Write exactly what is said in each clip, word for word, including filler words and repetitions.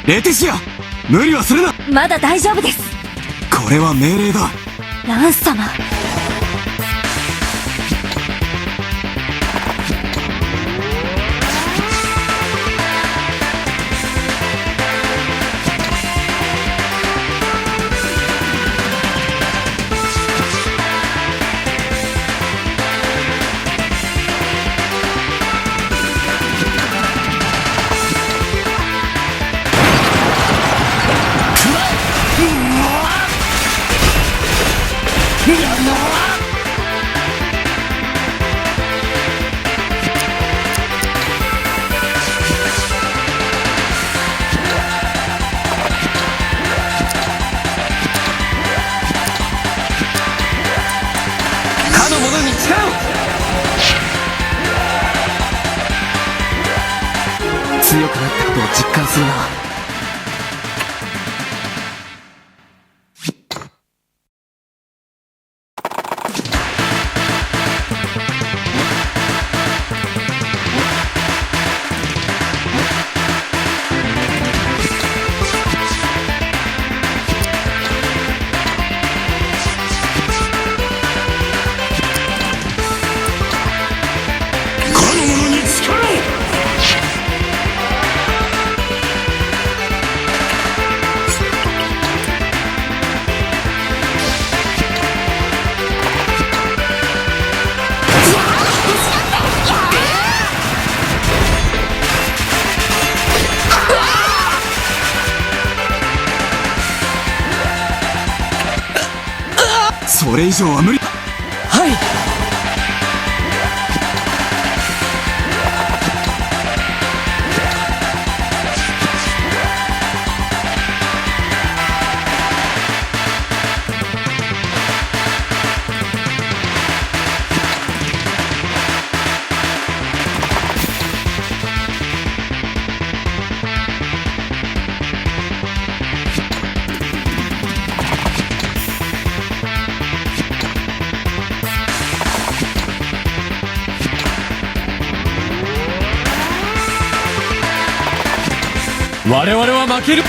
レティシア、無理はするな。まだ大丈夫です。これは命令だ。ランス様。かの者に誓う。強くなったことを実感するな。かの者に力を。それ以上は無理。はい。我々は負ける。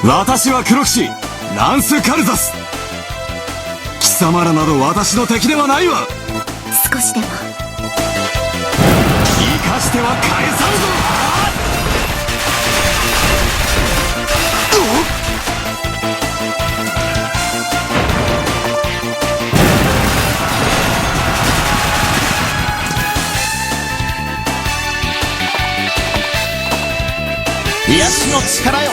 私はクロキシ、ランス・カルザス。貴様らなど私の敵ではないわ。少しでも。生かしては返さんぞ。癒しの力よ。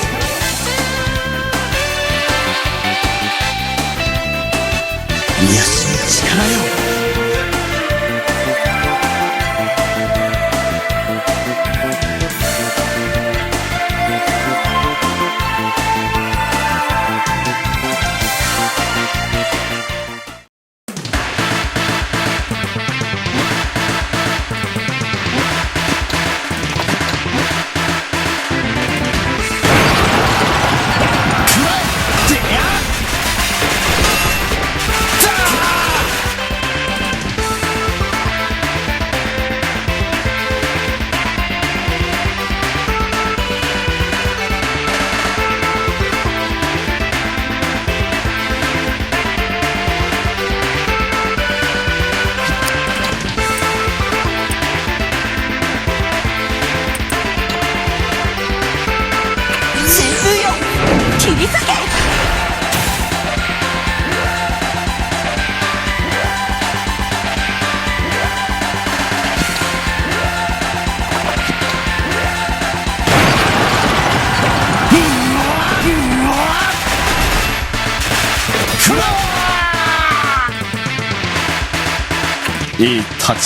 癒しの力よ。切り裂け！いい太刀。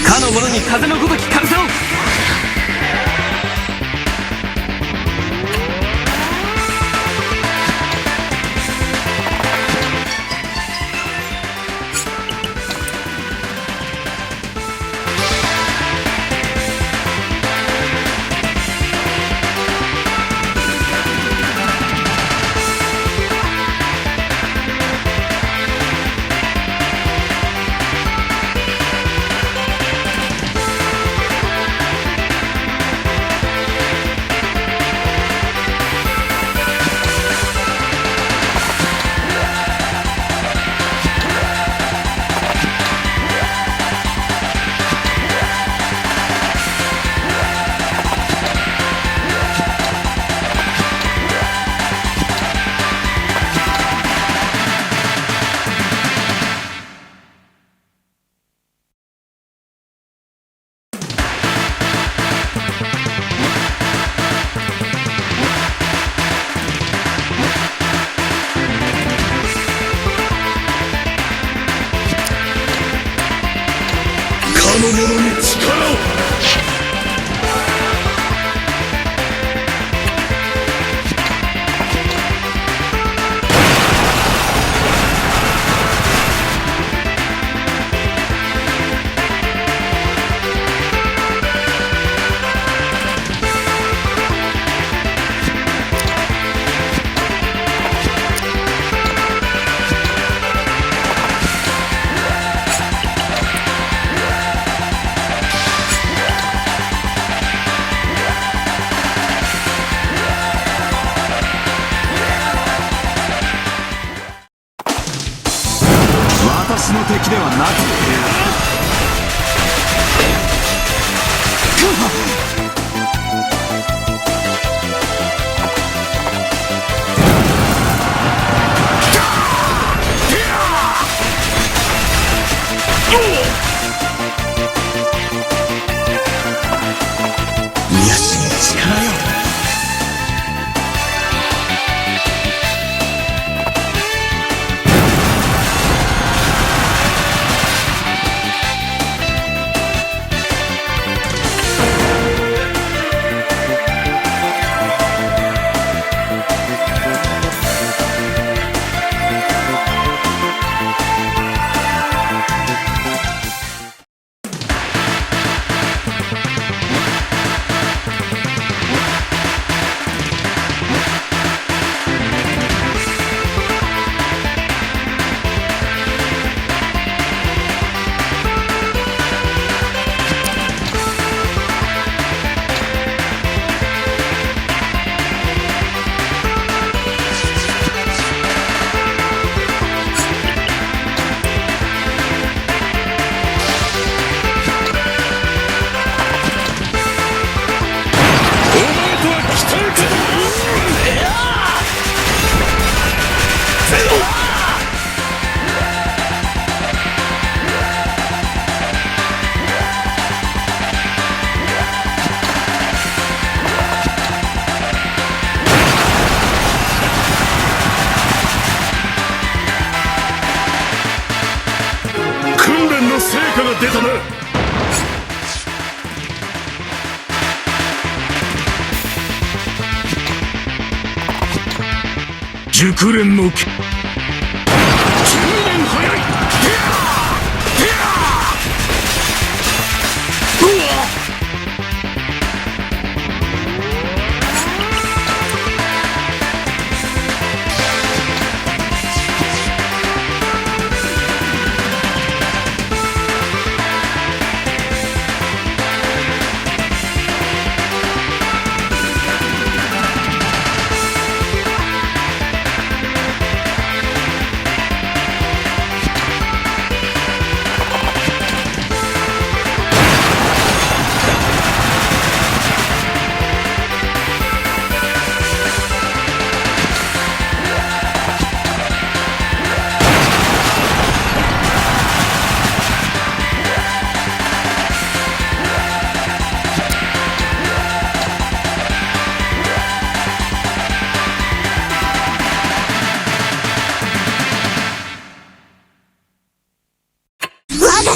かの者に風のごとき辛さを。かの者に力を。私の敵ではなく。癒しの力よ。訓練の成果が出たな。熟練のけ、十年早い。うわっ。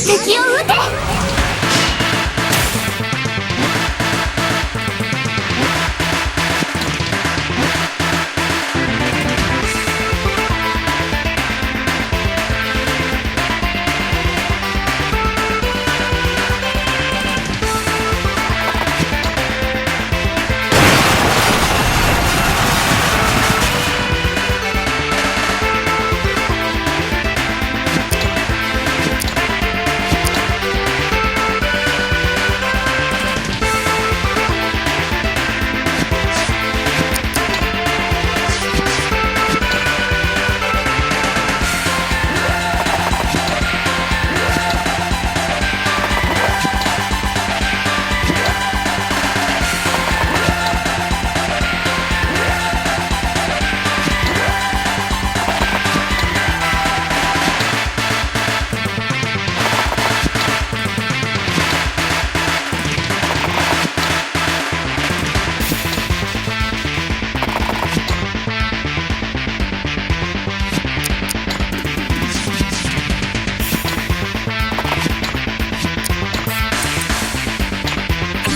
敵を撃て。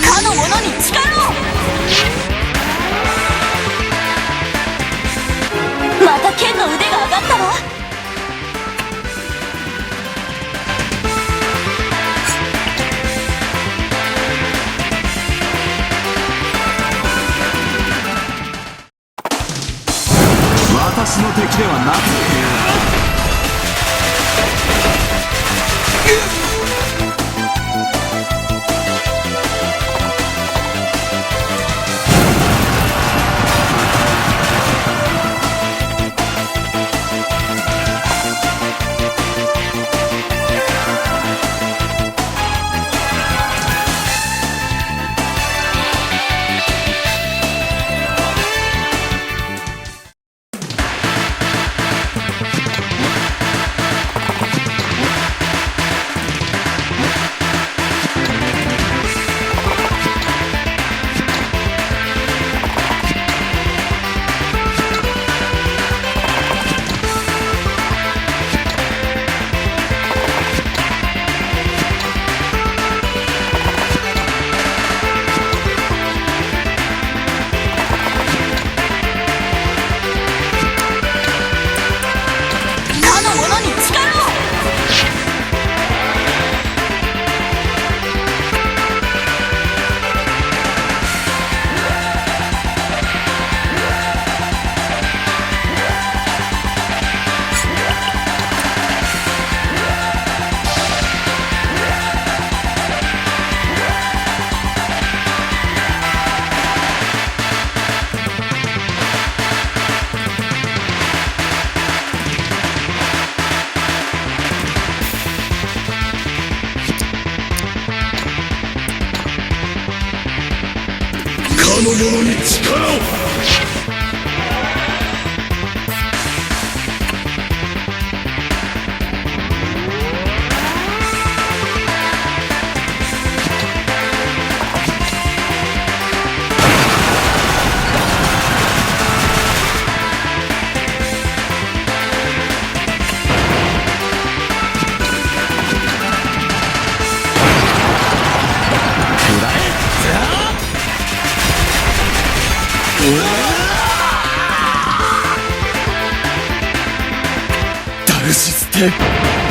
かの者に力を。また、ケンの腕が上がったわ。私の敵ではなく、かの者に力を。かの者に力を。ダルシステ。